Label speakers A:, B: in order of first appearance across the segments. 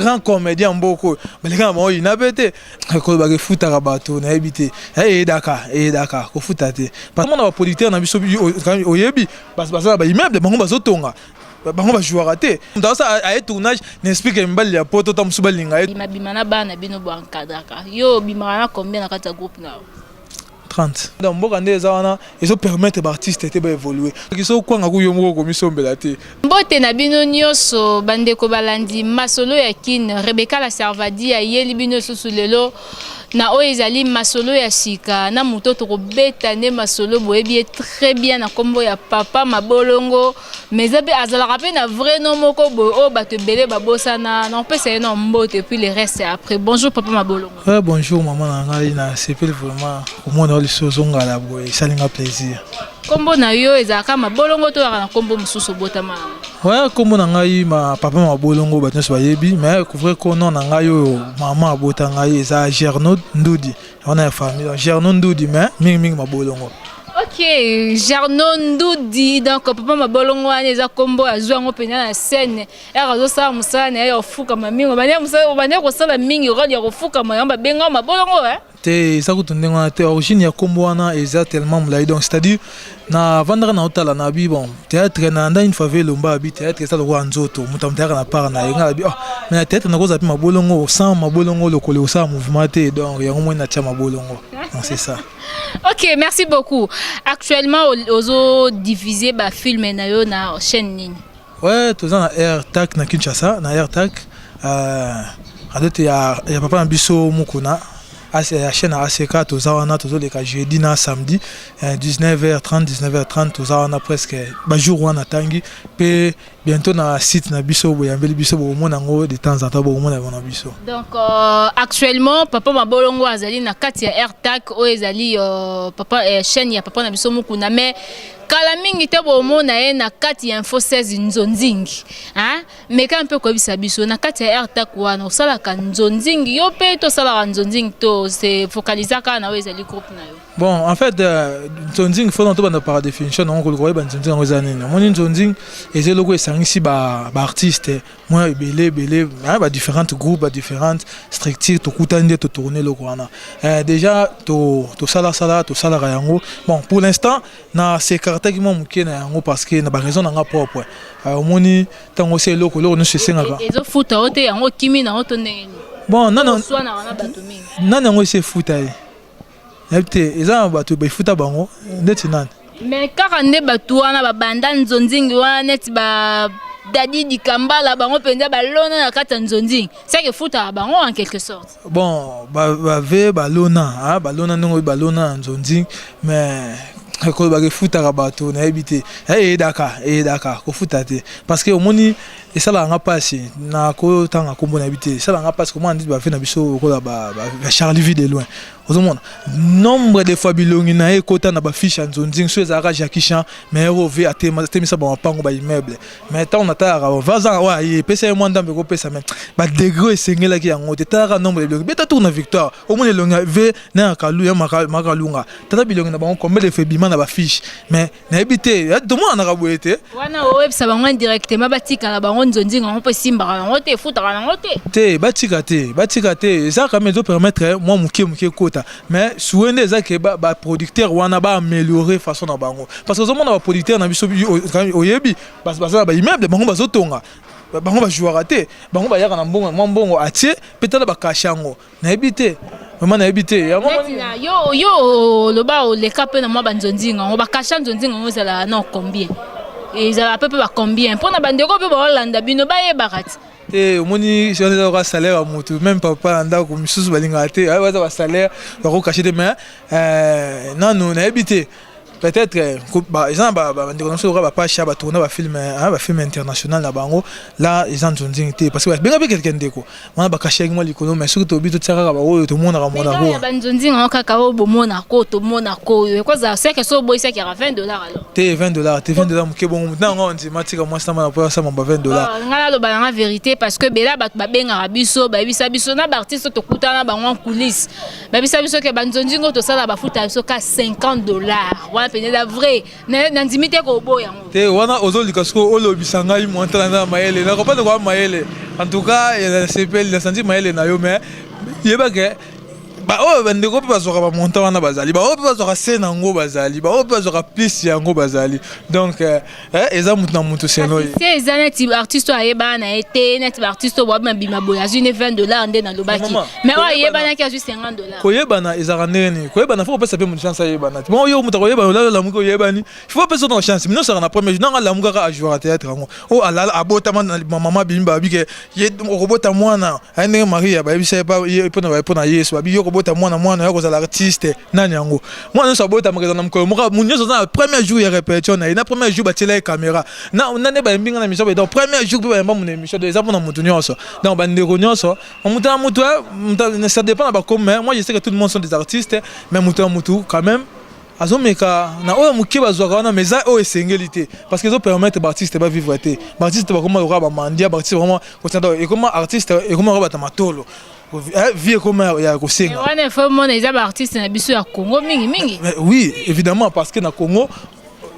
A: Bagrand comédien mboka oyo baleka na bango ina mpe te. Kolobaka efutaka bato, nayebi te. Eyedaka, eyedaka kofuta te. Mona baproducteur na biso, oyebi, baza na baimmeuble, bango bazotonga, bango bajouaka te. Moto aza aye tournage na explique mibali ya poto ta mosusu balinga ye.
B: Bima na bana bino boencadraka yo, obimaka na combien na kati ya groupe na yo?
A: 30. Donc mboka nde eza wana, ezopermettre baartiste te baévolue. Soki okwanga ku yo moko, okomisombela te.
B: Mbote na bino nyonso, bandeko balandi Masolo ya Kine. Rebeka la Servadi ayeli bino lisusu lelo na oyo ezali masolo ya sika na moto tokobeta nde masolo. Boyebi ye très bien na nkombo ya Papa Mabolongo, mais eza mpe azalaka mpe na vrai nom moko boye oyo bato ebele babosana. Na kopesa ye na mbote, puis le reste après. Bonjour, Papa Mabolongo.
A: Ouais, bonjour mama na ngai. Nasepeli vraiment komona yo lisusu, ozongala boye, esalinga plaisir.
B: Nkombo na yo ezalaka Mabolongo to oyaka na nkombo mosusu obotama nango?
A: Ouais, nkombo na ngai ma Papa Mabolongo, bato nyonso bayebi, mais vrai nom na ngai oyo mama abota ngai eza Gernot Ndudi, wana ya famille. Donc Gernot Ndudi, mais mingimingi Mabolongo.
B: Ok, Jarno Ndudi. Donc Papa Mabolongo wana eza nkombo azwi yango mpenza na scène ere azosala mosala na ye ya kofukama mingi. Obandi kosala mingi role ya kofukama, yango babenga Mabolongo, eh?
A: Te, eza kutu ndenge wana te. Origine ya nkombo wana eza tellement molai. Donc c'est-à-dire navandaka na otala na bi, bon, théâtre nalanda une fois velomba abi théâtre eza lokola nzoto, moto amoto ayaka na part na ye. Ngai abi, oh, mais na théâtre nakozala mpe mabolongo, sans mabolongo lokolo osala mouvement te. Donc yango moi natia Mabolongo, donc c'est ça.
B: Ok, merci beaucoup. Actuellement ozo diffuser bafilm na yo na chaîne nini?
A: Ouais, toza na Airtac na Kinshasa, na Airtac, radio te ya papa na biso Mokuna, ya chaîne ya ACK. Toza wana, tozoleka jeudi na samedi 19h30, 19h30. Toza wana presque bajour wana tangi mpe bientôt na site na biso boyambeli biso, bokomona yango de temps en temps, bokomona yango na biso.
B: Donc actuellement Papa Mabolongo azali na kati ya Airtac oyo ezali papa, chaîne ya papa na biso Mokuna, mais kala mingi te bomona ye na kati ya Info 16 Nzonzingi, hein? Meka mpe koyebisa biso, na kati ya Airtac wana osalaka nzonzingi yo mpe tosalaka nzonzingi to se focaliser kaka na oyo ezali groupe na yo?
A: Bon, en fait, nzonzing, faut tobanda par définition nango, koluka koyeba nzonzing yango eza nini. Omoni, nzonzing eza eloko esangisi baartiste mwa ebele ebele, badifférentes groupes, badifférentes structures. Tokutani nde totourne eloko wana. Déjà tosalasala, tosalaka yango. Bon, pour l'instant na s'écartaki mwa moke na yango parce que na baraison na nga propre. Omoni, ntango osi eloko nyonso esengaka
B: Ezofuta yo te, yango okimi nango to ndenge nini?
A: Bon, nani
B: Oswanaka na bato mingi.
A: Nani yango esi efuta ye, nayebi te. Eza na bato baefuta bango ndeti nani?
B: Mais kaka nde bato wana babanda nzonzingi wana, neti ba Dadi Dikambala, bango mpenza balona na kati ya nzonzingi, seke efutaka bango en quelque sorte.
A: Bon, bave balona, balona ndenge oyo balona na nzonzingi, mais kolobaka efutaka bato, nayebi te. Eyedaka, eyedaka kofuta te, parce que omoni, esalaka nga mpasi na kotanga nkombo, nayebi te. Esalaka nga mpasi komona ndeti bave na biso lokola ba Charlie Vie de Loin. Ozomona nombre de fois bilongi na ye ekota na bafiche ya nzonzingi. So ezalaka Jackie Chan, mais ove atemisa bamapango, baimmeuble. Mais ntango natalaka vaza oyo aye epesa ye mwa ndambo, ekopesa, mais badegré esengelaki yango te. Talaka nombre ya bilongi, beta tour na Victoire, omona elongi ya ve na ya Kalu ya Makalunga. Tata, bilongi na bango combien de fois ebima na bafiche? Mais nayebi te, tomonanaka boye te.
B: Wana oyebisa bango indirectement batikala bango nzonzinga yango mpo esimbaka yango te, efutaka yango te.
A: Te, batika te, batika te. Eza quand même ezopermettre mwa moke moke ekota, mais souhait nde eza ke baproducteur wana baaméliorer façon na bango, parce que ozomona baproducteur na biso, oyebi, baza na baimmeuble, bango bazotonga, bango bajouaka te, bango bayaka na mbongo, mwa mbongo atie mpe tala bakashe yango. Nayebi te, vraiment nayebi te yango.
B: Yo oloba oleka mpe na mwa banzonzinga yango, bakasha nzonzinga yango ezalaka na combien? Ezalaka mpe bacombien mpona bandeko mpe baolanda bino bayebaka ti?
A: Te, omoni, wana eza kaka salaire ya motu. Même papa na ndako misusu balingaka te, baza basalaire bakokashe te. Mais nanu nayebi te, peut-être eza na bandeko na biso lokola bapasha batourna bafilm, bafilm international na bango là, eza nzonzingi te, parce que babenga mpe quelque ndeko wana bakashaki mwa likolo. Mais soki tobi totia kaka baoyo tomonaka monako.
B: Banzonzinga yango kaka oyo bomonako, tomonako oyo ekozala seke so oboyisaki yaka 20 $ alors?
A: Te, 20 $ te, 20 $ moke bongo. Motu na yango ndima tika mwasi na mwana po asala ba 20 $.
B: Ngai naloba nanga vérité, parce que bela bato babengaka biso, bayebisa biso na baartiste tokutana na bango en coulisse, bayebisa biso ke banzonzingo tosala, bafuta biso ka 50 $. Wana mpenza eza vrai. Nandimi te koboya yango.
A: Te, wana ozolika sikoyo olobisa ngai montana na mayele, nakopanda kwa mayele. En tout cas, nasepeli, nasanti mayele na yo, mais yebake baoyo bandeko mpe bazwaka bamontant wana bazali, baoyo mpe bazwaka se nango bazali, baoyo mpe bazwaka plus yango bazali. Donc eza mutu na mutu seno ye.
B: Se eza neti artiste oyo ayebana na ye te, neti baartiste oyo babima bima boye, azwi ne 20 $ nde nalobaki.
A: Mama,
B: mais oyo ayebanaki azwi 50 $.
A: Koyebana ezalaka ndenge nini? Koyebana, faut kopesa mpe motu chance ayebana te. Bon, yo moto akoyebana, olalamuki oyebani, faut opesa oto chance. Mino osaka na premier jour nanga alamukaka, ajouaka théâtre yango oyo alala, abotama na mama, abimi, babi ke ye okobota mwana aye ndenge Maria bayebisa ye mpona Yesu, babi yo okobota mwana, mwana ya kozala artiste. Nani yango? Mwana nyonso abotamaka eza na mokolo moko, motu nyonso aza na premier jour ya répétition na ye, na premier jour batiela ye caméra, na nde bayembi nga na émission. Donc premier jour mpe bayemba mona émission, donc eza mpona motu nyonso. Donc bandeko nyonso, motu na motu, ça dépend na bakome. Mais moi, je sais que tout le monde sont des artistes, mais motu na motu quand même azomeka na oyo moke bazwaka wana, mais eza oyo esengeli te, parce que ezopermettre baartiste bavivre te. Baartiste bakoma lokola bamandia, baartiste bakoma ekoma artiste ekoma lokola bato matolo, vie ekoma ya kosenga.
B: Wana ifo mona eza baartiste na biso ya Congo mingimingi.
A: Oui, évidemment, parce que na Congo,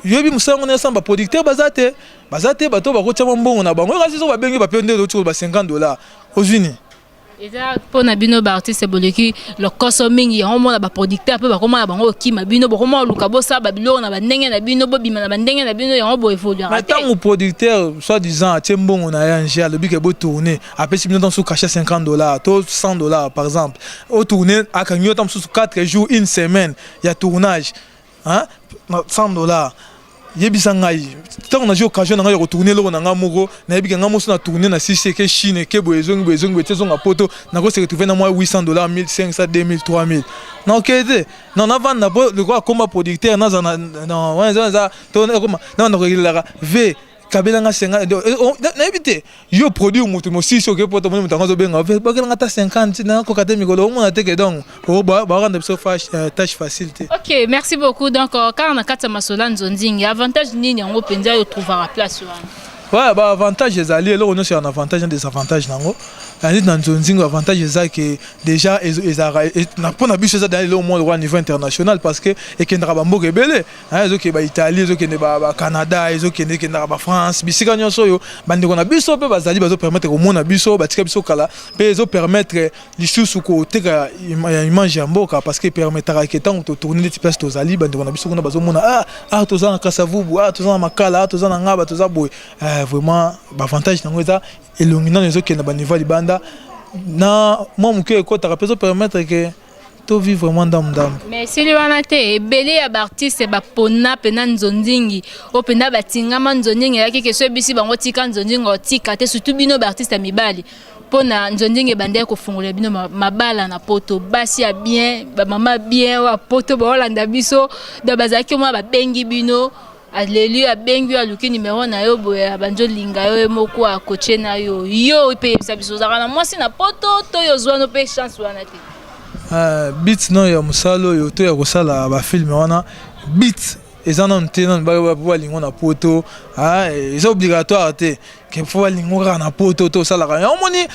A: yoyebi mosala ngo nyonso, baproducteur baza te, baza te, bato bakotiama mbongo na bango. Kasi so babengi bape nde oti ba 50 $, ozwi nini?
B: Eza mpona bino baartiste boleki lokoso mingi, yango mona baproducteur mpe bakoma na bango okima bino, bokoma oluka bosala babiloko na bandenge na bino, bobima na bandenge na bino, yango boévoluaka.
A: Ntango producteur soit disant atie mbongo na ye ange, alobi ke botourne, apesi bino ntango mosusu cachet 50 $ to 100 $ par exemple, otourne, akangi yo ntango mosusu 4 jours, une semaine ya tournage, 100 $. Yebisa ngai, ntango nazwi occasion na ngai ya kotourne eloko na ngai moko, nayebi ke ngai moso na tourne na sisi eke Chine, eke boye, ezongi boye, ezongi boye ti ezonga Poto, nakose retrouve na mwa 800 $, 1500, 2000, 3000. Na okeye te, non, navanda po lokola komba producteur naza wana eza to navanda kokelelaka v kabelanga 50. Nayebi te, yo produire motu mosisi, oke Poto, moni moto yango azobenga, bakelanga ata 50, nakoka te mikolo, omona te ke donc barendre biso tâche facile te.
B: Ok, merci beaucoup. Donc kaka na kati ya masolo ya nzonzingi, avantage nini yango mpenza oyo trouvaka place wana?
A: Ouais, baavantage ezali, eloko nyonso ya na avantage na désavantage nango. Neti na nzonzingo, avantage eza ke déjà ezalaka mpo na biso, eza dans eloko moko lokola niveau international, parce que ekendaka bamboka ebele, ezokende baItalie, ezokende baCanada, ezokende, ekendaka baFrance, bisika nyonso oyo bandeko na biso mpe bazali, bazopermettre komona biso, batika biso kala, mpe ezopermettre lisusu koteka image ya mboka, parce que epermetaka ke ntango totourne neti place tozali, bandeko na biso kuna bazomona: ah, ah, toza na Kasavubu, ah, toza na Makala, ah, toza na Ngaba, toza boye. Vraiment, baavantage nango eza elongi nano ezokende baniveau ya libanda na mwa moke ekɔtaka, mpe ezopermettre ke tovivre mwa ndambu ndambu.
B: Mais esili wana te. Ebele ya baartiste bapona mpena nzonzingi oyo mpenza batingama nzonzingi, eyaki ke so ebisi bango tika nzonzingi, otika te, surtout bino baartiste ya mibali, mpona nzonzingi ebandaki kofungola bino mabala na Poto, basi ya bien, bamama bien oyo ya Poto baolanda biso. Donc bazalaki mwa babengi bino, aleli, abengi yo, aluki numero na yo boye, abandi olinga yo, ye moko akotie na yo. Yo mpe yebisa biso, ozalaka na mwasi na Poto to yo ozwa no mpe chance wana te?
A: But no ya mosala oyo to ya kosala bafilme wana, but eza nanu te nanu balingo na Poto. Eza obligatoire te ke faut balingo kaka na Poto to osalaka yango. Omoni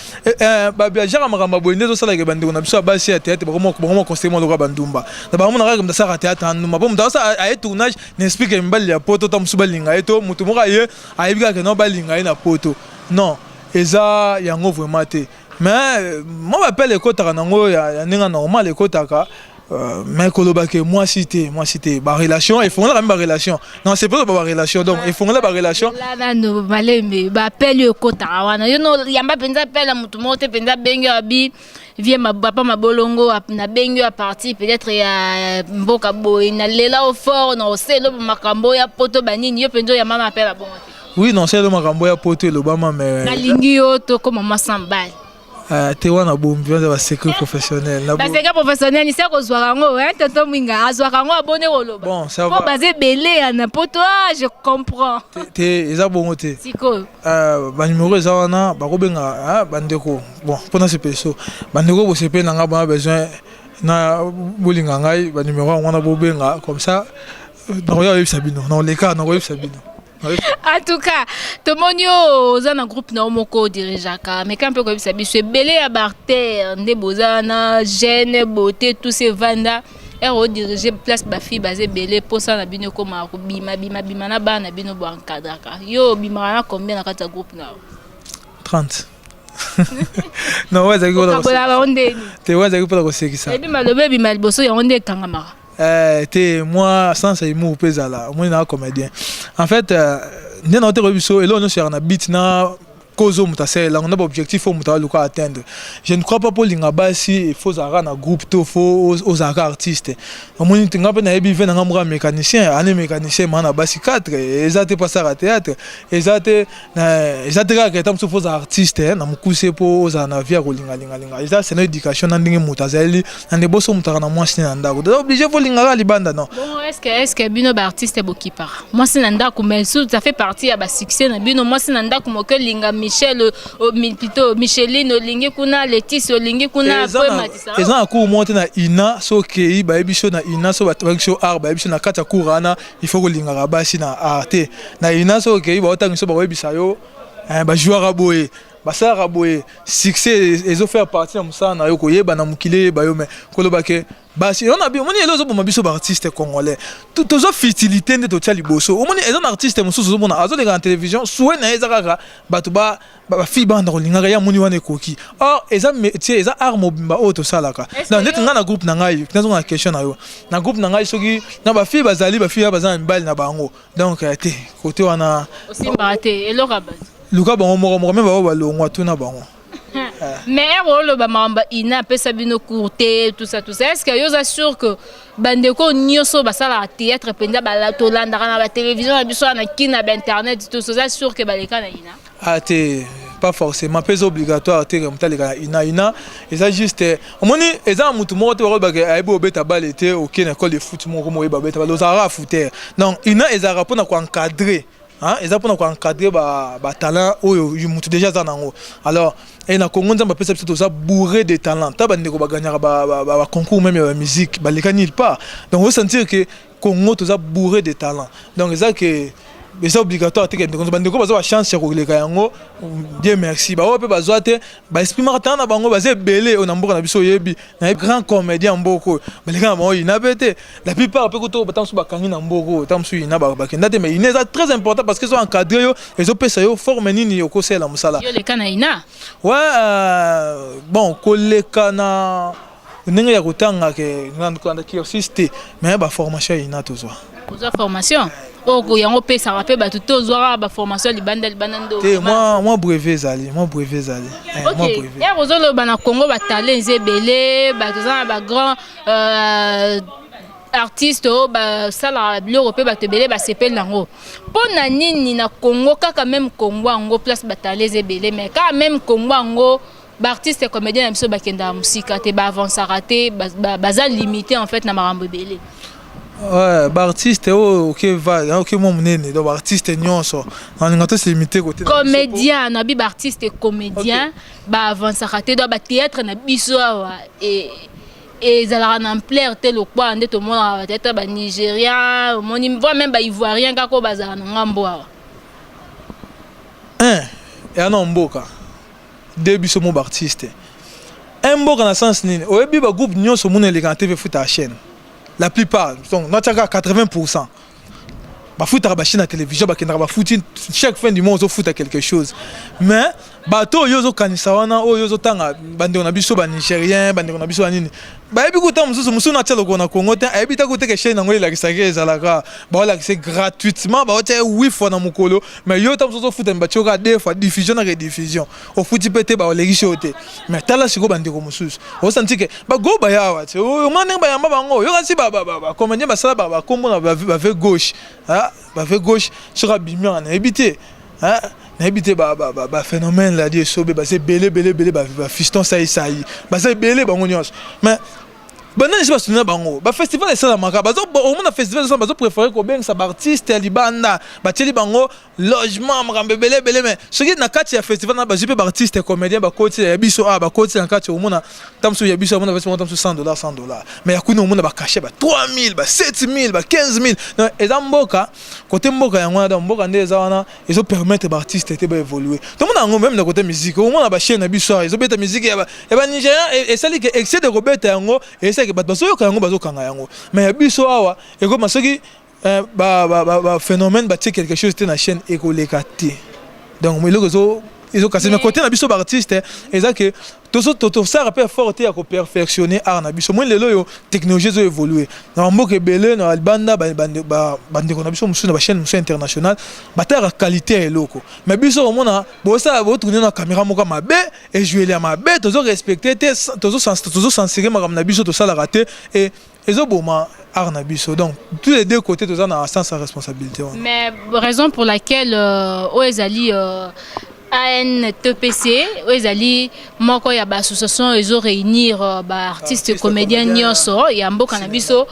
A: babiajaka makambo ya boye nde ezosalaka bandeko na biso ya basi ya théâtre bakoma conseiller mwa lokola bandumba na bango, kaka moto asalaka théâtre ya ndumba, mpo moto aye tournage na esprit ke mibali ya Poto ta mosusu balinga ye, to moto moko aye ayebi kaka no balinga ye na Poto. Non, eza yango vraiment te. Mais mwa bapele ekɔtaka nango ya ndenge normal ekɔtaka, mais koloba ke mwasi te, mwasi te, barelation efongolaka mi barelation, non, c'est pas barelation, donc efongola barelation.
B: Nano malembe, bapele oyo ekɔtaka wana, yo no yamba mpenza pele motu moko te mpenza abengi abi vie papa mabolongo, nabengi yo à partir peut-être ya mboka boye, nalela o fort na osela makambo ya Poto banini, yo mpenza oyamba na apela bongo te?
A: Oui, non, selo makambo ya Poto elobama, mais
B: nalingi yo tokóma mwa sambale.
A: Te, wana bombi wana basecret professionnel.
B: Basecret professionnel nisi akozwaka yango, tonton Mwinga azwaka yango, abone koloba.
A: Bon, ça
B: va. Baza ebele ya na Poto, ah, je comprends.
A: Te, eza bongo te.
B: Sikoyo?
A: Banumero eza wana, bakobenga bandeko. Bon, mpona sepeso bandeko bosepeli na ngai, bona besoin na bolinga ngai, banumero yango wana bobenga, comme ça nakoya koyebisa bino, nakoleka, nakoyebisa bino.
B: En tout cas, tomoni oyo oza na groupe na yo moko odirigeaka, meka mpe koyebisa biso ebele ya baacteur nde boza na jeune beauté tous evanda. Ere odirige place, bafille baza ebele, mposa na bino ekomaka kobima bima bima na bana na bino, boencadraka. Yo obimaka na combien na kati ya groupe na yo?
A: 30. Non, oyo ezalaki mpona
B: Okabolaka bango ndeni?
A: Te, oyo ezalaki mpona kosekisa.
B: Ebi maloba ebima liboso, yango nde ekangamaka.
A: Te, moi sens ya humour mpe ezala. Omoni, na comédien en fait, nde na oteka biso eloko nyonso yaka na bit na cause oyo moto asalela yango, na baobjectif oyo moto aluka atteindre. Je ne crois pas mpo olinga basi, il faut ozalaka na groupe to faut ozalaka artiste. Omoni te, nga mpe nayebi ve na nga moko ya mécanicien, ane mécanicien maa na basi 4. Eza te mpo asalaka théâtre, eza te, eza te kaka eta mosusu. Faut ozala artiste na mokuse mpo ozala na vie ya kolingalingalinga. Eza seno éducation na ndenge moto azali na nde boso moto aka na mwasi na ndako, toza obligé faut olingaka libanda, non.
B: Bon, est-ce que bino baartiste bokipaka mwasi na ndako? Mais ça fait partie ya basuccès na bino, mwasi na ndako moke olinga Michel, plutôt Micheline olingi kuna, Letice olingi kuna.
A: Po ematisa. Eza na cours moko te na ina. So okei, bayebi so na ina, so bayebi so art, bayebi so na kati ya cours wana il faut kolingaka basi na art te. Na ina, so okei, baotangi so, bakoyebisa yo bajouaka boye, basalaka boye. Succès ezofaire partie na mosala na yo, koyeba na mokili, eyeba yo. Mais koloba ke basi yo na bi, omoni, elo ozoboma biso baartiste congolais. Tozwa futilité nde totia liboso. Omoni, eza na artiste mosusu ozomona azoleka na télévision, souhait na ye eza kaka bato bafille banda kolingaka ye. Amoni wana ekoki. Or eza métier, eza art mobimba oyo tosalaka. Neti ngai na groupe na ngai, nazonga na question na yo, na groupe na ngai, soki na bafille bazali, bafille baza na mibali na bango. Donc te, côté wana.
B: Osimbaka te eloko ya bato.
A: Luka bango moko moko, me bango balongwa, tuna bango.
B: Mais ere oloba makambo ina apesa bino cours te, tout ça, tout ça, est ce que yo oza sûr que bandeko nyonso basalaka théâtre mpenza, tolandaka na batélévision na biso na kini, na bainternet, tout ça, oza sûr que baleka na ina?
A: Ah te, pas forcément mpe eza obligatoire te moto aleka na ina. Ina eza juste, omoni, eza na motu moko te bakolobaka ayebi obeta bale te. Oke na école de foot moko, moyeba obeta bale, ozalaka footeur. Donc ina ezalaka mpona koencadrer, eza mpona koencadrer batalent oyo motu déjà aza nango. Alors e na Congo, Nzambe apesa biso, toza bourré de talent. Ta bandeko baganyaka baconcours même ya bamusique, baleka nulle part. Donc osentir que Congo toza bourré de talent. Donc eza ke eza obligatoire te. Ndeko, bandeko baza bachance ya koleka yango, Dieu merci. Baoyo mpe bazwa te, baexprimaka talent na bango, baza ebele oyo na mboka na biso. Oyebi na grand comédien ya mboka oyo baleka na bango ina mpe te. La plupart mpe kuto bata mosusu bakangi na mboka oyo, ta mosusu ina bakenda te. Mais ina eza très important parce que ezo encadre yo, ezopesa yo forme nini okosalela mosala.
B: Yo leka na ina?
A: Ouais, bon, koleka na ndenge ya kotanga ke kolanda cursus te, mais baformation ya ina tozwa.
B: Ozwa formation oyo yango opesaka mpe bato te? Ozwaka baformation ya libanda libanda nde?
A: Te, mwa brevet ezali, mwa brevet ezali.
B: Ok, ere ozoloba na Congo batalent eza ebele, bato eza na bagrand artiste oyo basalaka biloko mpe bato ebele basepeli nango, mpo na nini na Congo kaka, même Congo yango place batalent eza ebele, mais kaka même Congo yango baartiste comédien na biso bakendaka mosika te, baavansaka te, baza limité en fait na makambo ebele?
A: Ouais, baartiste oyo oke va oke mwa monene, donc baartiste nyonso nalinga to se limité kote.
B: Comédien na bi, baartiste comédien baavansaka te. Donc bathéâtre na biso awa ezalaka na ampleur te lokwa nde tomonaka bathéâtre banigérien, omoni, voire même baivoirien kaka oyo bazalaka na ngambo awa.
A: Un, eya na mboka de biso mo baartiste. Un, mboka na sens nini? Oyebi, bagroupe nyonso omona eleka na TV efutaka chaîne, la plupart. Donc natiaka 80 bafutaka bachaîne ya télévision, bakendaka bafuti chaque fin du mois, ozofuta quelque chose. Mais bato oyo ozokanisa wana, oyo ozotanga, bandeko na biso banigérien, bandeko na biso banini, bayebi kuta mosusu mosusu natia lokolo na Congo te, ayebi ta kuteke chaîne yango elakisaki, ezalaka baolakisa gratuitement, baotia ye huit fois na mokolo. Mais yo ta mosusu ozofuta, batie kaka deux fois, diffusion na rediffusion, ofuti mpe te, baolekisi yo te. Mais tala sikoyo bandeko mosusu, osanti ke bago baya awa te, omona ndenge bayamba bango. Yoka si bacomédien basala bakombo na bave gauche, bave gauche, soki abimi wana, nayebi te, nayebi te. Baphénomène ladi esobe baza ebele ebele ebele, bafiston saisai baza ebele, bango nyonso. Mais banani esi basuni na bango? Bafestival esalamaka, omona festival esala, bazopréféré kobengisa baartiste ya libanda, batieli bango logement, makambo ebele ebele. Mais soki na kati ya festival na bazwi mpe baartiste comédien, bakoti ya biso awa, bakoti na kati, omona ta mosusu ya biso, omona basi ta mosusu 100 dollar, 100 dollar. Mais ya kuna, omona bacachet ba 3000, ba 7000, ba 15 000. Donc eza mboka kote, mboka yango wana. Donc mboka nde eza wana, ezopermettre baartiste te baévolue. Tomona yango même na côté musique, omona bachaîne na biso awa ezobeta musique ya banigérien, esali ke excès de kobeta yango esali. esalaki bato bazoyoka yango, bazokanga yango. Mais ya biso awa ekoma soki baphénomène batie quelque chose te na chaîne, ekoleka te. Donc eloko ezokasi. Mais côté na biso baartiste, eza ke tosala mpe effort te ya koperfectionner art na biso. Moi, lelo oyo technologie ezo évolue na bamboka ebele, na libanda, bandeko na biso mosusu na bachaîne mosusu internationale batalaka qualité ya eloko. Mais biso omona bosala, botourne na caméra moko mabe, ejouele ya mabe, tozorespecte te, tozocensurer makambo na biso, tosalaka te e ezoboma art na biso. Donc tous les deux côtés toza na sens ya responsabilité wana.
B: Mais raison pour laquelle oyo ezali ANTPC, oyo ezali moko ya baassociation ezoréunir baartiste comédien nyonso ya mboka na biso,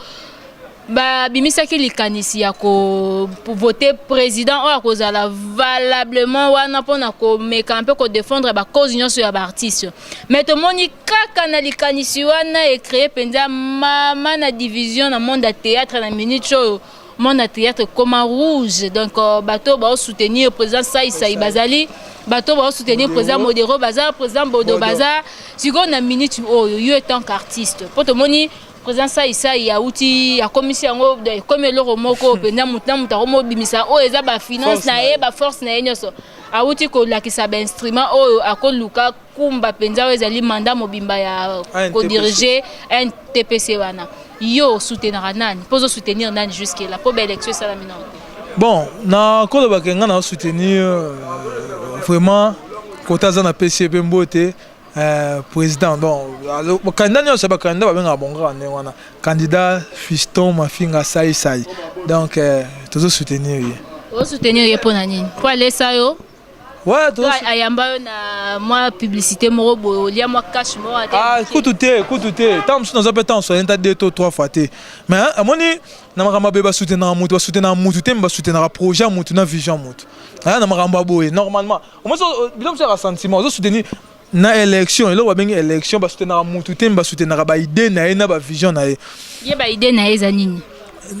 B: babimisaki likanisi ya kovote président oyo akozala valablement wana mpona komeka mpe kodéfendre bacause nyonso ya baartiste. Mais tomoni kaka na likanisi wana ecréer mpenza mama na division na monde ya théâtre. Na minute oyo, monde ya théâtre ekoma rouge. Donc bato baosoutenir président Saisai bazali, bato baosoutenir président Modero baza, président Bodo baza. Sikoyo na minute oyo, yo en tant qu'artiste, mpo tomoni président Saisai auti akomisi yango, ekomi eloko moko mpenza, motu na moto akomobimisa oyo eza bafinance na ye, baforce na ye nyonso. Awuti kolakisa bainstrument oyo akoluka kumba mpenza oyo ezali mandat mobimba ya kodirige NTPC wana. Yo osoutenaka nani? Mpo ozosoutenir nani jusque là, mpo baélection esalami nano te?
A: Bon, na kolobaka, nga na soutenir vraiment kota aza na pesi ye mpe mbote, président. Bon, candidat nyonso, bacandidat babengaka bongo kaka ndenge wana, candidat Fiston Mafinga Saisai. Donc tozosoutenir ye.
B: Osoutenir ye mpo na nini? Mpo alesa yo?
A: Ouais.
B: To ayamba yo na mwa publicité moko boye, olia mwa cash moko ate?
A: Ah, kutu te, kutu te. Ntango mosusu naza mpe ntango soye nta deux to trois fois te. Mais amoni na makambo aboye, basoutenaka motu, basoutenaka mutu te, me basoutenaka projet ya mutu na vision ya mutu. Aya na makambo aboye, normalement omoni bilo mosusu yaka sentiment ozosoutenir na élection. Eloko babengi élection, basoutenaka mutu te, me basoutenaka baidée na ye na bavision na ye.
B: Ye baidée na ye eza nini?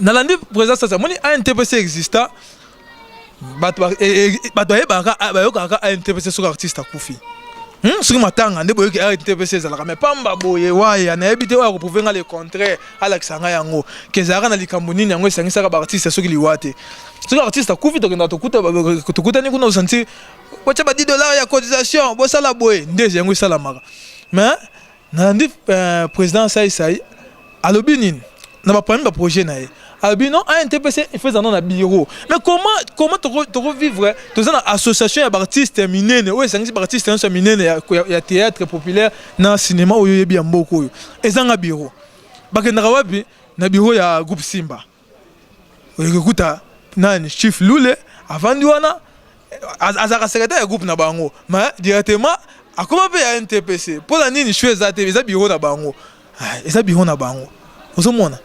A: Nalandi président sasa, amoni ANTPC exista, bato bayebaka, bayokaka ANTPC soki artiste akufi, Soki matanga nde boyoki ANTPC ezalaka. Mais pamba boye waya, nayebi te oyo akoprouve nga le contraire, alakisa ngai yango ke ezalaka na likambo nini yango esangisaka baartiste soki liwa te. Soki artiste akufi, tokendaka, tokutani kuna, osanti botya ba 10 $ ya cotisation, bosala boye nde yango esalamaka. Mais nalandi président Saisai alobi nini na bapremier baprojet na ye. Alobi non, ANTPC il faut ezala na bureau. Mais comment tokovivre, toza na association ya baartiste ya minene oyo esangisi baartiste nyonso ya minene ya théâtre populaire na cinéma oyo oyebi ya mboka oyo, ezanga bureau? Bakendaka wapi? Na bureau ya groupe Simba. Oyekekuta nani? Chief Lule avandi wana, azalaka secrétaire ya groupe na bango, mais directement akoma mpe ya NTPC. Mpona nini? Choix eza te, eza bureau na bango. Ah, eza bureau na bango, ozomona,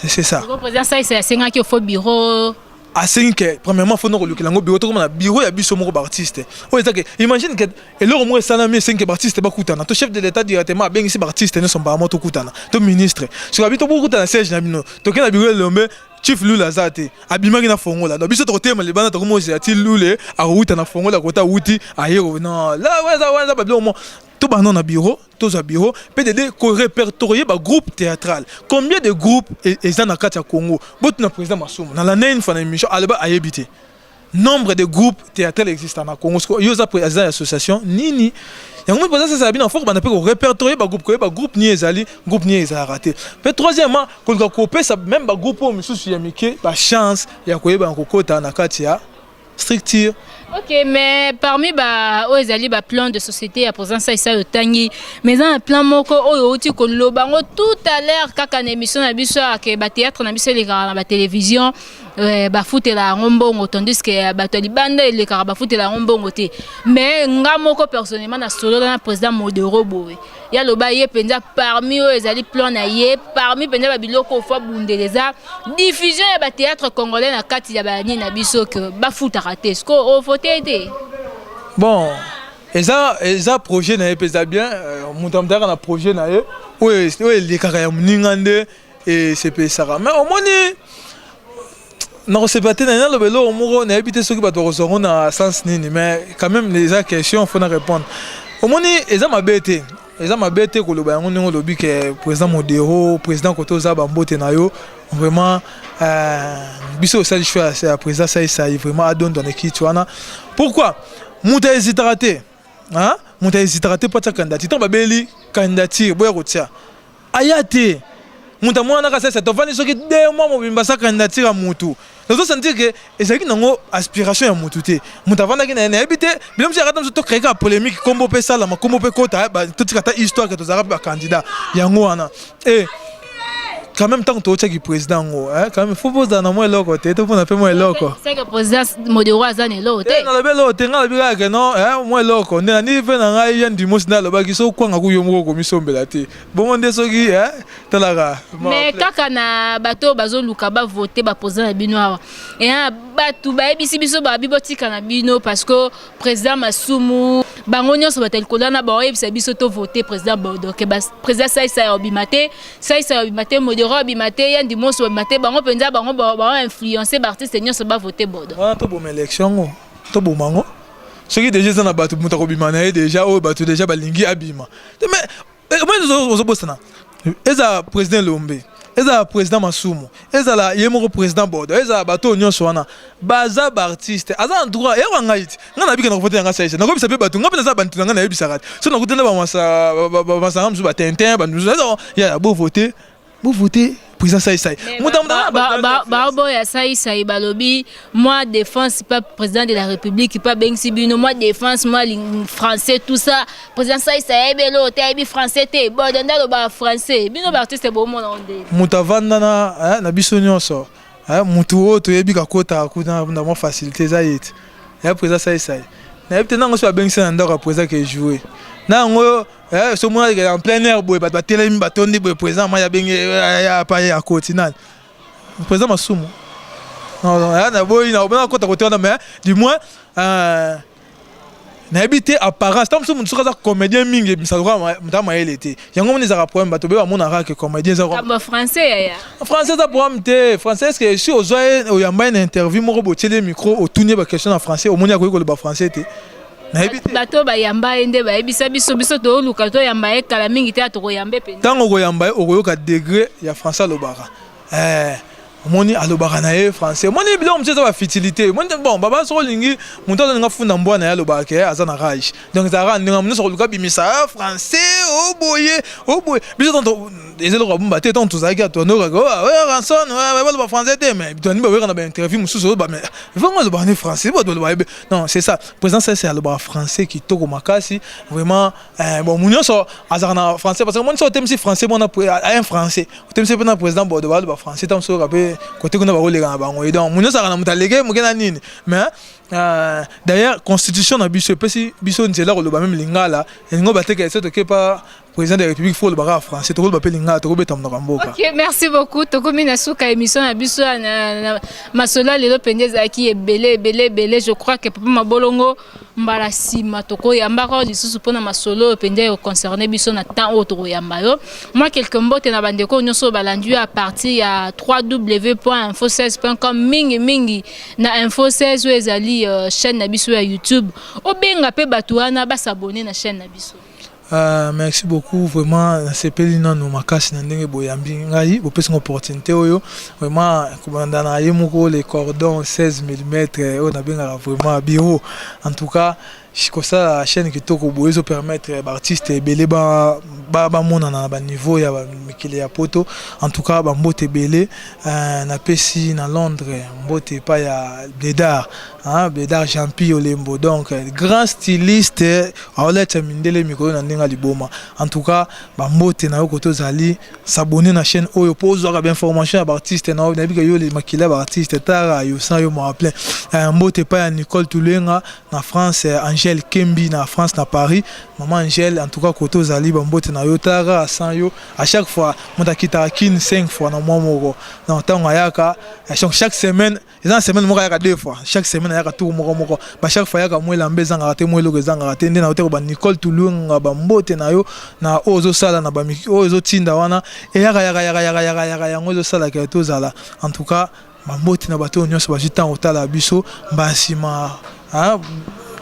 A: c'est ça.
B: Président Saisa asengaki ofo bureau.
A: Asengi ke premièrement faut kolukela yango bureau, tokoma na bureau ya biso moko baartiste. Oyo eza ke imagine ke eloko moko esalami, esengi ke baartiste bakutana, to chef de l'État directement abengisi baartiste nyonso mbala moko, tokutana, to ministre soki abi tokokutana siège na bino, tokei na bureau Elombe, chief Lule aza te, abimaki na fongola. Donc biso tokotelema libanda, tokomozela ti Lule akowuta na fongola, kota awuti aye. Non, la wana eza babiloko mo tobanda na bureau, tozwa bureau pdd, korépertorier bagroupe théâtral. Combien de groupes eza na kati ya Congo? Botuna président Masumu. Nalanda une fois na émission, aloba ayebi te nombre de groupes théâtral existe na Congo. Yo oza président ya association nini yango? Mpe président sasa bino, faut kobanda mpe korépertorier bagroupe, koyeba groupe nini ezali, groupe nini ezalaka te. Mpe troisièmement, koluka kopesa même bagroupe oyo misusu ya mike bachance ya koyeba na kokota na kati ya structure.
B: Ok, mais parmi ba oyo ezali baplan de société ya président Saisa otangi, mais eza na plan moko oyo outi koloba yango tout à l'heure kaka na émission na biso, ake bathéâtre na biso elekaka na batélévision, bafutela yango mbongo, tandis que bato ya libanda elekaka, bafutela yango mbongo te. Mais nga moko personnellement na solola na président Modero boye, ye aloba ye mpenza parmi oyo ezali plan na ye, parmi mpenza babiloko ofo abundela eza diffusion ya bathéâtre congolais na kati ya banini na biso, ke bafutaka te. Siko ovote te?
A: Bon, eza projet na ye mpe eza bien. Moto amutaka na projet na ye, oyo elekaka ya moninga nde esepesaka. Mais omoni, nakosepela te na naloba eloko moko, nayebi te soki bato bakozwa yango na sens nini, mais quand même eza question faut na répondre. Omoni, eza mabe te. Eza mabe te koloba yango ndenge olobi ke président Modero, président kote oza, bambote na yo vraiment. Biso osali choix ya président Saisai, vraiment adondwa na kiti wana. Pourquoi? Moto ahésitaka te, moto ahésitaka te mpo atia candidature. Ntango babeli candidature, boya kotia, aya te. Moto amonanaka Saisai, tovandi soki 2 mois mobimba sa candidature ya motu, nazosentir ke ezalaki nango aspiration ya motu te. Moto avandaki na ye, nayebi te bilo mosu yakata mosu tocréer kaka polémique, kombo mpe esalama, kombo mpe kota, totika ata histoire ke tozalaka mpe bacandidat. Yango wana e quand même ntango totiaki président yango, quand même faut bozala na mwa eloko te, topona mpe mwa eloko.
B: C'est que président Modero aza na eloko te?
A: Nalobi eloko te, ngai nalobi kaka ke non, mwa eloko nde nani mpe na ngai ya ndimosi nde alobaki soki okwanga ku yo moko okomisombela te. Bongo nde soki talaka.
B: Mais kaka na bato oyo bazoluka bavote baprésident na bino awa, eya bato bayebisi biso, babi botika na bino parce que président Masumu, bango nyonso bato ya likolo wana baoyebisa biso tovote président Bordo, ke président Saisai obima te, Saisai obima te, Modero obima te, Yandi Moso obima te. Bango mpenza, bango baoinfluence baartiste nyonso bavote Bordo.
A: Wana toboma élection yango, toboma yango. Soki déjà eza na bato, moto akobima na ye déjà, oyo bato déjà balingi abima. Mais moi ozobosana, eza président Lombe, ezala président Masumu, ezala ye moko président Bordo, ezala bato oyo nyonso wana baza baartiste, aza na droit eyaka. Ngai ti ngai nabiki na kovote yanga Saisa, nakobisa mpe bato. Ngai mpe naza bantu na ngai, nayebisaka te. So nakutana bamasanga mosusu, batintin, bantu mosusu ya bovote, bovote président Saisai.
B: Baoboya Saisai, balobi moi défense pas président de la République pa abengisi bino moi défense, moi français, tout ça. Président Saisai ayebi eloko te, ayebi français te. Bodo nde alobaka français. Bino baartiste bomona nde.
A: Moto avanda na biso nyonso, motu oyo toyebi kakota kuna na mwa facilité eza ye te, ya président Saisai. Nayebi te nango so babengisi na ndako ya président ke joue na yango. So mona en plein air boye, bato batelemi, batondi boye, président mai abengi apa ye, akoti nani? Président Masumu naboyi nakota kote wana. Mais du moins nayebi te apparence. Ntango mosusu motu soki aza comédien mingi, ebimisa lokola moto amayele te. Yango moni ezalaka problème, bato be bamonaka ke comédien eza
B: français yaya.
A: Français eza problème te. Français, est ce que si ozwa ye, oyamba ye na interview moko, botieli ye micro, otuni ye baquestion na français, omoni akoki koloba français te? Nayebi te.
B: Bato bayamba ye nde bayebisa biso. Biso tooluka toyamba ye kala mingi te, tokoyamba mpenza.
A: Ntango okoyamba ye, okoyoka degré ya français alobaka. Omoni alobaka na ye français. Omoni biloko mosusu eza bafutilité. Bon, baba, soki olingi moto azolinga funda mbwa na ye, alobaka ke aza na rage. Donc ezalaka ndenge nyonso koluka bimisa français oboye oboye. Biso tanto eza eloko babomba te. Ntango tozalaki, tondokaka Ranson baloba français te, mais toni baweka na bainterview mosusu oyo, mais vraiment alobaka ne français, bato baloba yebe. Non, c'est ça, président Sese alobaka français kitoko makasi vraiment. Bon, mu nyonso azalaka na français, parce que moni so otemisi français mona un français, otemisi mpe na président Bordo, baloba français. Ntango soyoka mpe kote kuna bakoleka na bango. Et donc mu nyonso azalaka na moto aleke moke na nini. Mais d'ailleurs constitution na biso epesi biso nzela koloba même lingala. Elingo bateka so toke pa président de la République, faut olobaka français, tokoloba mpe lingala, tokobeta monoko ya mboka.
B: Ok, merci beaucoup. Tokomi na suka émission na biso na masolo ya lelo. Mpenza ezalaki ebele, ebele, ebele. Je crois que papa Mabolongo, mbala nsima tokoyambaka lisusu mpona masolo oyo mpenza econcerne biso na temps oyo tokoyamba yo. Mwa quelque mbote na bandeko nyonso oyo balandi yo à partir ya www.info16.com, mingimingi na Info 16 oyo ezali chaîne na biso ya YouTube. Obenga mpe bato wana bas'abonner na chaîne na biso.
A: Merci beaucoup vraiment. Nasepeli nano makasi na ndenge boyambi ngai, bopesi nga opportunité oyo vraiment. Kobanda na ye moko le cordon 16 mm oyo nabengaka vraiment bureau. En tout cas kosala chaîne kitoko boye ezopermettre baartiste ebele bamonana na baniveau ya mikili ya poto. En tout cas bambote ebele napesi na Londres, mbote epai ya Bledar, hein, Bledar Jean-Pi Olembo, donc grand styliste, aoleta mindele mikolo na ndenge ya liboma. En tout cas bambote na yo kote ozali. S'abonner na chaîne oyo mpo ozwaka bainformation ya baartiste na yo. Nayebi ke yo makila ya baartiste, tara yo san yo mwa plein. Mbote epai ya Nicole Tulenga na France, Angèle Kembi na France, na Paris, mama Angèle. En tout cas kote ozali, bambote na yo, tara san yo. À chaque fois moto akitaka Kine 5 fois na mwa moko, donc ntango ayaka chaque semaine, eza na semaine moko ayaka deux fois, chaque semaine ayaka tour moko moko ba chaque fois ayaka, mwa elamba ezangaka te, mwa eloko ezangaka te. Nde na yo te ba Nicole Tulunga, bambote na yo na oyo ozosala na oyo ezotinda wana, eyaka yaka yaka yaka yaka yaka, yango ezosalaka ya tozala. En tout cas bambote na bato oyo nyonso bazwi ntango kotala biso. Mbala nsima.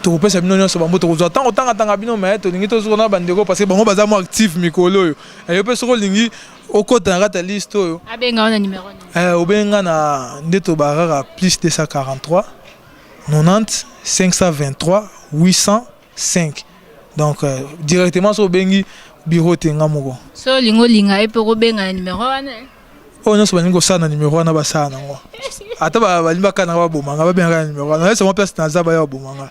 A: Tokopesa bino nyonso bambo, tokozwa ntango otangatanga bino, mais tolingi tozuka na bandeko parce que bango baza mo active mikolo oyo. Yo mpe soki olingi okota na kati ya liste oyo,
B: abenga wana numéro nini?
A: Obenga na nde tobaka kaka +243 90 523 805. Donc directement so obengi bureau te, nga moko.
B: So olingi olinga ye mpe kobenga na numéro wana, eh?
A: Oyo nyonso balingi kosala na numéro wana, basala nango. Ata balingi bakana, babomanga, babengaka na numéro wana. Nayesa mwa place naza, baya babomanga.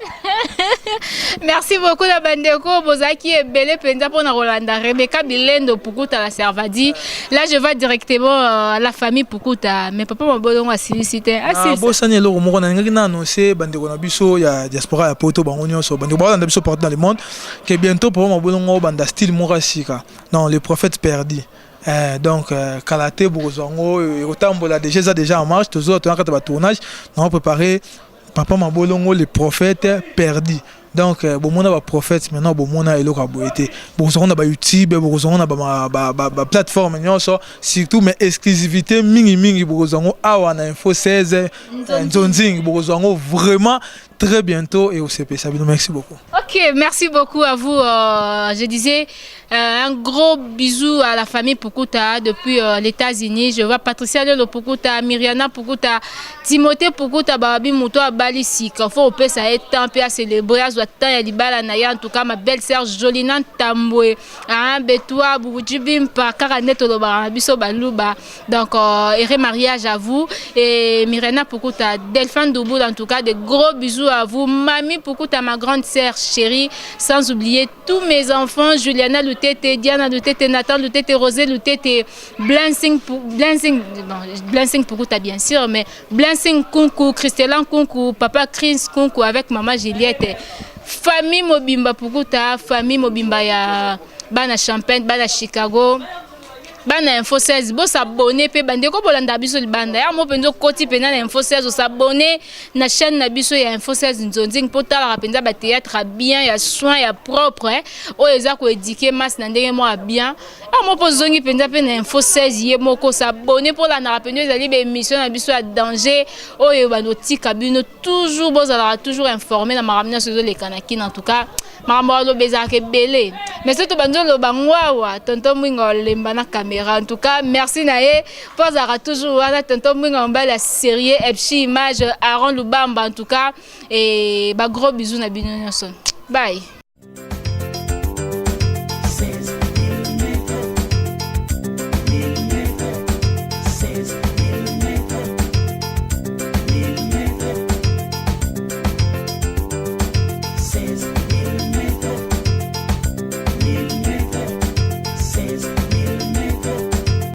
B: Merci beaucoup na bandeko bozalaki ebele mpenza mpona kolanda Rebecca Bilendo Pukuta la Servadi. Là, je vais directement à la famille Pukuta, mais papa Mabolongo asilisi te. Asilisa.
A: Bosani eloko moko nalingaki na annonce bandeko na biso ya diaspora ya Poto, bango nyonso, bandeko baolanda biso partout dans le monde, que bientôt Papa Mabolongo obanda style moko ya sika, non, Le Prophète Perdu. Donc kala te bokozwa yango, ekotambola déjà, eza déjà en marche. Tozoa toza kati ya batournage nango, préparé Papa Mabolongo Le Prophète Perdu. Donc bomona baprophète, maintenant bomona eloko ya boye te. Bokozwa ngo na bayoutube, bokozwa ngo na baplateforme nyonso surtout, mais exclusivité mingimingi bokozwa ngo awa na Info 16 Nzonzing. Bokozwa ngo vraiment très bientôt et osepesa bino. Merci beaucoup.
B: Ok, merci beaucoup à vous. Je disais un gros bisou à la famille Pukuta depuis les États-Unis. Je vois Patricia Lelo Pukuta, Myriana Pukuta, Timothée Pukuta, Babi Mouto Abali Sika. Faut opesa ye temps pe à célébrer azwa temps ya libala na ye. En tout cas, ma belle-sœur Jolina Tambwe, hein, Betwa Bubujibimpa, kaka nde tolobaka na biso baluba. Donc, heureux mariage à vous. Et Myriana Pukuta, Delphin Douboul, en tout cas, de gros bisous à vous. Mami Pukuta, ma grande sœur chérie, sans oublier tous mes enfants, Juliana Lutete, Diana Lutete, Nathan Lutete, Rosé Lutete, Blessing, Blessing, bon, Blessing Pukuta bien sûr, mais Blessing Kunku, Christelan Kunku, Papa Chris Kunku avec Maman Juliette. Famille Mobimba Pukuta, famille Mobimba ya bana Champagne, bana Chicago, bana Info 16, bosabonner mpe bandeko bolanda biso libanda ya mo mpenza. Okoti mpenza na Info 16, osabonner na chaîne na biso ya Info 16 Nzonzing, mpo talaka mpenza bathéâtre ya bien, ya soin, ya propre, oyo eza koéduquer masse na ndenge moko ya bien. Ya mo mpo ozongi mpenza mpe na Info 16 ye moko, osabonner mpo olandaka mpenza ezali baémission na biso ya danger oyo banotika bino toujours, bozalaka toujours informé na makambo nyonso ezoleka na kina. En tout cas, makambo aloba ezalaka ebele, mais soki tobandi oloba ngwawa, tonton Mwinga olemba na caméra. En tout cas, merci na ye mpo azalaka toujours wana, tonton Mwinga, mobali ya sérieux, epshi image, Aaron Lubamba. En tout cas, et bagros bisous na bino nyonso. Bye.